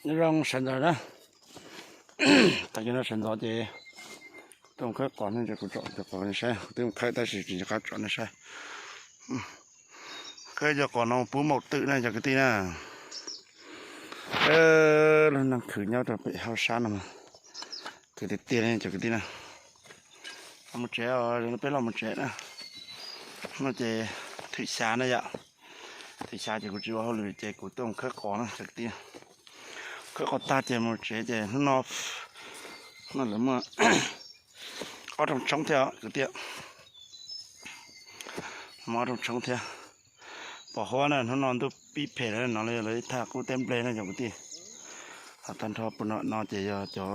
Nyob zoo sawv ntxov na. Tag kis no sawv ntxov ces kuv tuaj mus khawb qos no ces kuv tsom cov qos nej saib, kuv twb mus khawb tab sis tsis nco qab tsom nej saib. Khawb cov qos no pub maum twm na cov kwv tij na. Lub neej khwv nyob rau pem hauv sab no khwv tiag tiag li cov kwv tij na. Los mus tsev, peb los mus tsev na. No ces thwm xya na yom. Thwm xya ces kuv tsis ua hauj lwm ces kuv tuaj mus khawb qos na cov kwv tij. Khawb qos tag ces mus tsev ces hnub no, no lawv muaj ob rooj tshoob thiab kwv tij. Muaj ob rooj tshoob thiab. Pom huab na, hnub no ntuj pib phem lawm no los yog lawv thaj qub teb nplej na cov kwv tij. Tag nrho puag no no ces yog cov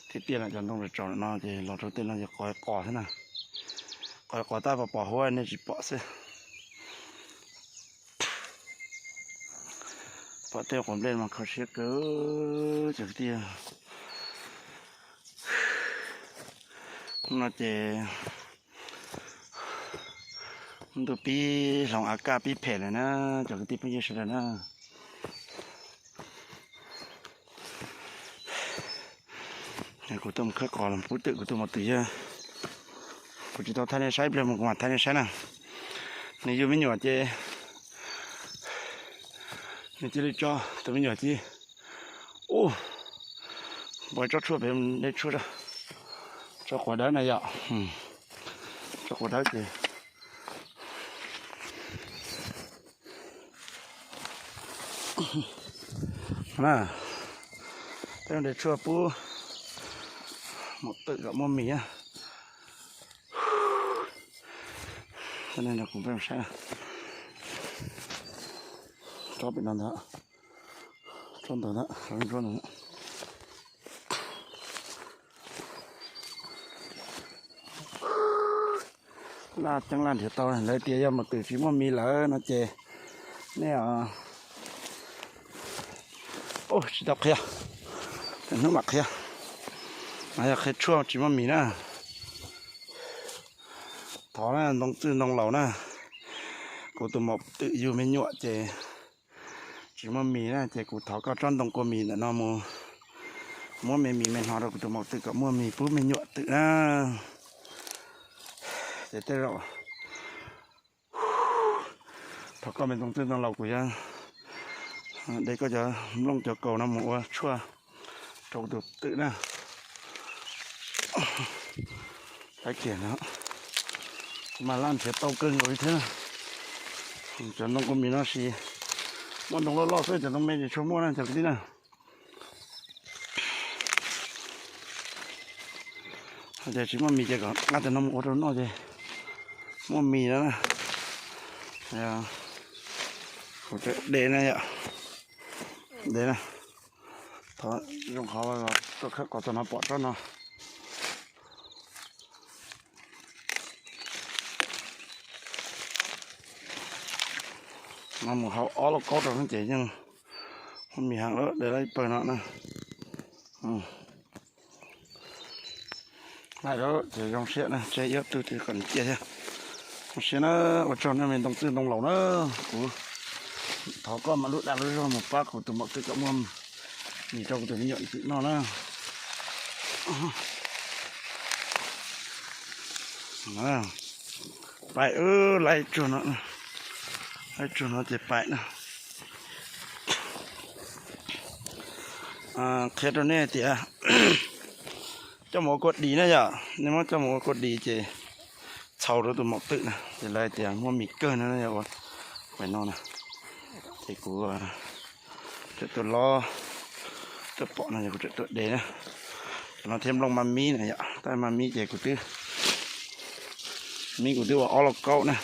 thib tiaj no, cov ntoo tsaus no ces los rau tej no ces qos qos xwb na. Qos qos tab pom pom huab nej tsis pom xwb. Pom tej quav nplej mas kho siab kawg cov kwv tij. No ces ntuj pib hloov av kaj pib phem lawm na cov kwv tij phooj ywg sawv daws na. Kuv tuaj mus khawb qos los pub twm kuv tus maum twm yog, kuv tsis tau thaij nej saib, ib pliag mus kuv mam thaij nej saib na. Nws yug me nyuam ces nws cia li tso tus me nyuam cia li, ub, npaj tsob tshuaj pem de tshuaj, tsob quav dawb na yom, tsob quav dawb ces na, peb de tshuaj pub maum twm kom muaj mis. Kuv peb saib, tsob pem no ntag, tsob ntawd ntag, tsob ntawd. Laj ceeb laj nrhiav tau, lawv tias yog maum twm tsis muaj mis lawm no ces nej, ub, tsis tau qhia, hnub mam qhia, yog qhia tshuaj tsis muaj mis na. Thov na ntoo txwj ntoo laus na, kuv tus maum twm yug me nyuam ces tsis muaj mis na ces kuv thov koj tsob ntoo kua mis ntawm no mus muab me mis me hno rau kuv tus maum twm kom muaj mis pub me nyuam twm na. Ces tej zaum thov koj me ntoo txwj ntoo laus kuv yuav de koj cov nplooj cov kaus no mus ua tshuaj rau kuv tus twm na. Tab sis kuv mas laj nrhiav tau kawg nkaus li thiab na. Cov ntoo kua mis no sis muaj ntoo loj loj xwb, cov ntoo me ces tsis muaj na cov kwv tij na. Ces tsis muaj mis ces kom nqa cov no mus ua rau noj ces muaj mis no na. Kuv de na yom, de na. Thov zoo qhov tuaj khawb qos txog no pom tsob no. No mus hau ob lauj kaub rau no ces yeej muaj mis heev lawm, de lawm ib pawg no na. Lawm ces zoo siab na, tseg ib ob tug kom nws cia thiab. Zoo siab na, ua tsaug nej me ntoo txwj ntoo laus na, kuv thov koj mam lub dag lub zog mus pab kuv tus maum twm kom muaj mis rau kuv tus me nyuam twm noj na. Pais, laib tsuag no, laib tsuag no ces pais na. Qhia rau nej tias coj mus ua kua dis na yom, nej muab coj mus ua kua dis ces txhaus rau tus maum twm na, ces lawv tias muaj mis kawg no yog ua pais no na. Ces kuv tseem tuaj los, tuaj pom no yog kuv tseem tuaj de na. Cov no thiab nplooj mas mib na yom, tab mas mib ces kuv twb, mib kuv twb ua ob lauj kaub na.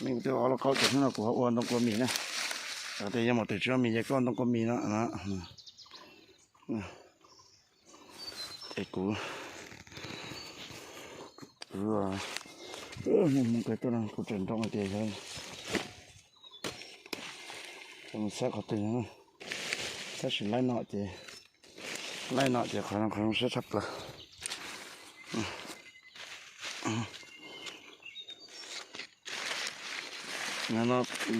Mib kuv twb ua ob lauj kaub ces hnub no kuv ho ua ntoo kua mis na. Cov tias yog maum twm tsis muaj mis ces koj ua ntoo kua mis no. Ces kuv, kuv, kuv tseem nroo tias yog, mus saib qhov twg no, tab sis laib no ces, laib no ces qhov zoo siab tshaj plaws. No,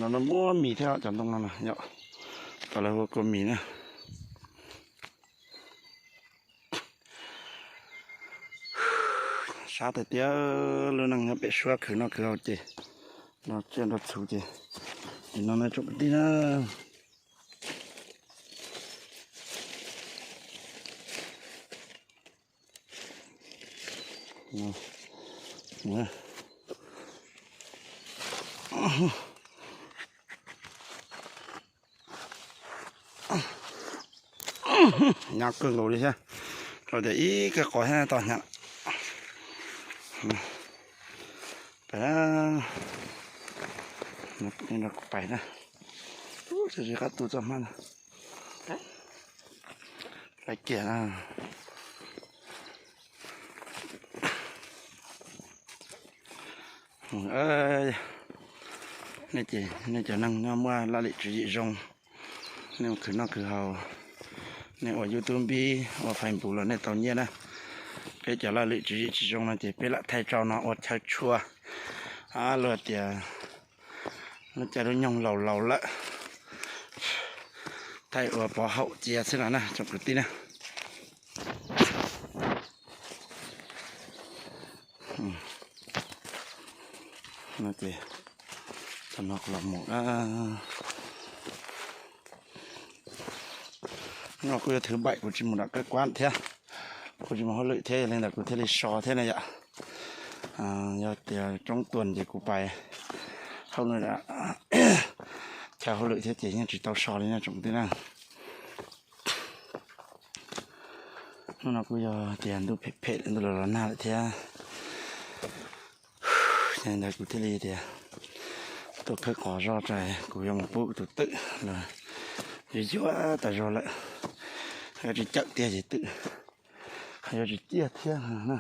no muaj mis thiab cov ntoo no yom, cov lawv hu ua kua mis na. Sab tiag tiag, lub neej nyob pem suab khwv noj khwv haus ces no tsiaj nrog txhuv ces, ces no na tsoom kwv tij na. Nyob kawg nkaus li thiab, rau tias ib kawg qos thiab tau hnyav. Pais, kuv pais na, tsis qab tu txoj hmab na, laiv kiag na. Nej ces nej cov neeg nyob muaj laj lim tswv yim zoo, nej ua khwv noj khwv haus, nej ua YouTube npib ua Facebook los nej tau nyiaj na. Peb cov laj lim tswv yim tsis zoo no ces peb lam thaij rau no ua chaw tshua, luag tias lub caij lub nyoog laus laus lawm, thaij ua pov haum cia xwb no na tsoom kwv tij na. No ces thaum no kuv los mus na, no kuj yog thứ bảy kuv tsis mus nram kab kuab thiab, kuv tsis mus hauj lwm thiab, yog li ntawd kuv thiaj li so thiab na yom. Yog tias roob tuas ces kuv pais hauj lwm, chaw hauj lwm thiab ces yeej tsis tau so li na tsoom kwv tij na. Hnub no kuj yog tias ntuj phem phem, ntuj los los nag lawm thiab. Yog li ntawd kuv thiaj li tias tuaj khawb qos zog tso, kuv yuav mus pub kuv tus twm los yuav yuav tas zog lawm. Yuav tsis cawm tiag ces twm yuav tsis ciaj thiab na.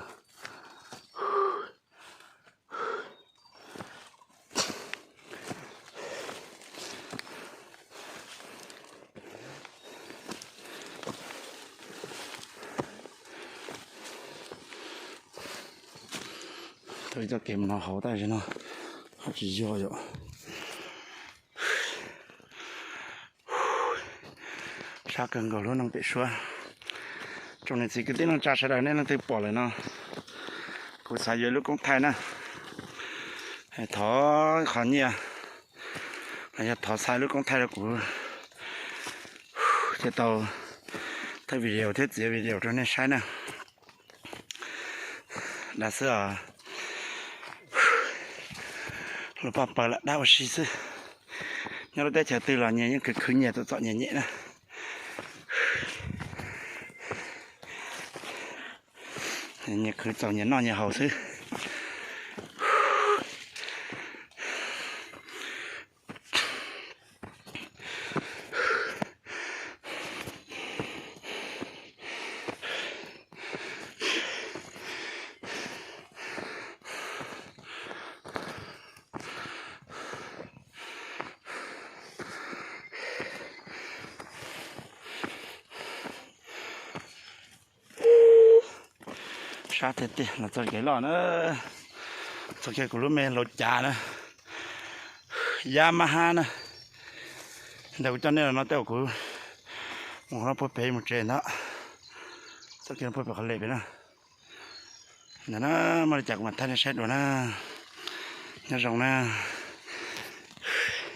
Tau ib txoj kev mus no hauv tab sis no ho tsis yog yom. Sab kawg nkaus lub neej pem suab. Tsoom niam txiv kwv tij neej tsa sawv daws nej leej twg pom lawm no, kuv xav yuav lub koob thaij na, thov qhov nyiaj los yog thov xa lub koob thaij rau kuv thiaj tau thaij video thiab txiav video rau nej saib na. Dab xwb os, luag poj paws lam dab ua si xwb. Nyob lub teb chaws twg los nyias yeej khwv khwv nyias, txom txom nyem nyem na. Nyias khwv txaus nyias noj nyias haus xwb. Sab tiag tiag, los txog kev loj na, txog kiag kuv lub me hluav cav na, Yamaha na. Ntawm kuv coj nej los no tej zaum kuv mus qhov no puag pem mus tsev ntag, txoj kev no puag pem qhov lem pem na. Ntawm na, muaj li cas kuv mam thaij nej saib dua na. Nyob zoo na.